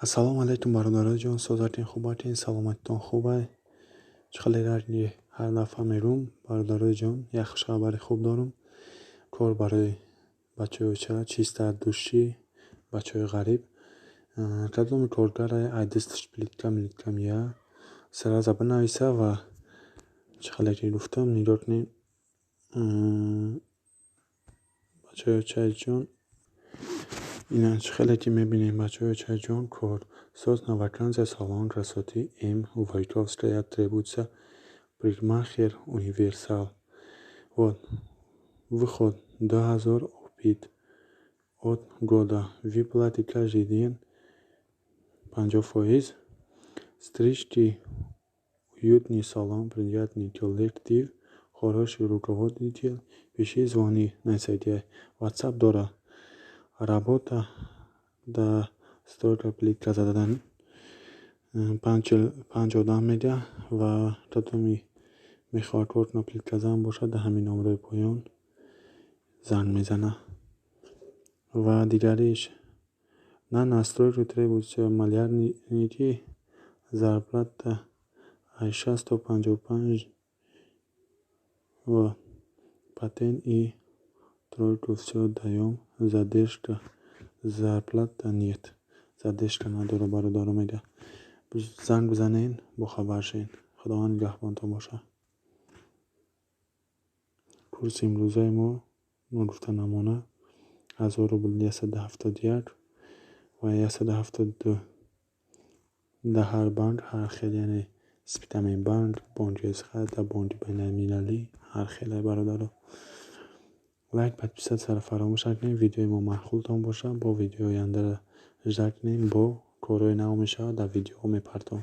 Ассалому алайкум, бародарои ҷон, созатин, хубатин, саломатитон хубай? Чӣ хеле ранги ҳар дафъа мерум, бародарои ҷон, як хушхабари хуб дорум. Кор барои бачаҳои оча, чисто от души, бачаҳои ғариб. Кадоми коргаре ай дасташ плитка млитка мея, сразу бинависа. Ва чӣ хеле ки гуфтам, нигоҳ кунед, бачаҳои очаи ҷон, ина чӣ хеле ки мебинем, бачаҳои очаи ҷон, корсоз на вакансия, салон красоты М Войковская, требуется парикмахер универсал. Вот выход 2000, опыт от года, выплаты каждый день 50%, стрижки, уютный салон, приятный коллектив, хороший руководитель, пиши, звони на сайте, WhatsApp дора. Работа да стройка, плитка задан, панҷ одам медиҳад. Ва кадоми мехоҳад кор кунад, плитказан бошад, дар ҳамин номерои поён занг мезанад. Ва дигариш: на стройку требуется малярники, зарплата аз 60 то 55, ва патент и тройку всё даём, задержка зарплата нет, задержка надорад, бародаро, мегӯяд. Занг бизанед, бохабар шавед. Худованд нигаҳбонтон бошад. Курси имрӯзаи мо, ногуфта намонад, 1000 рубл 171 ва 172 дар ҳар банк ҳар хел, яъне Спитамен банк, бонки Эсхата, бонки байналмилалӣ ҳар хеле. Бародаро, лайк, подписаться ро фаромӯш накунед. Видеои мо маъқултон бошад, бо видеои ояндаро ждать кунем, бо корҳои нав мешавад, дар видеоҳо мепартом.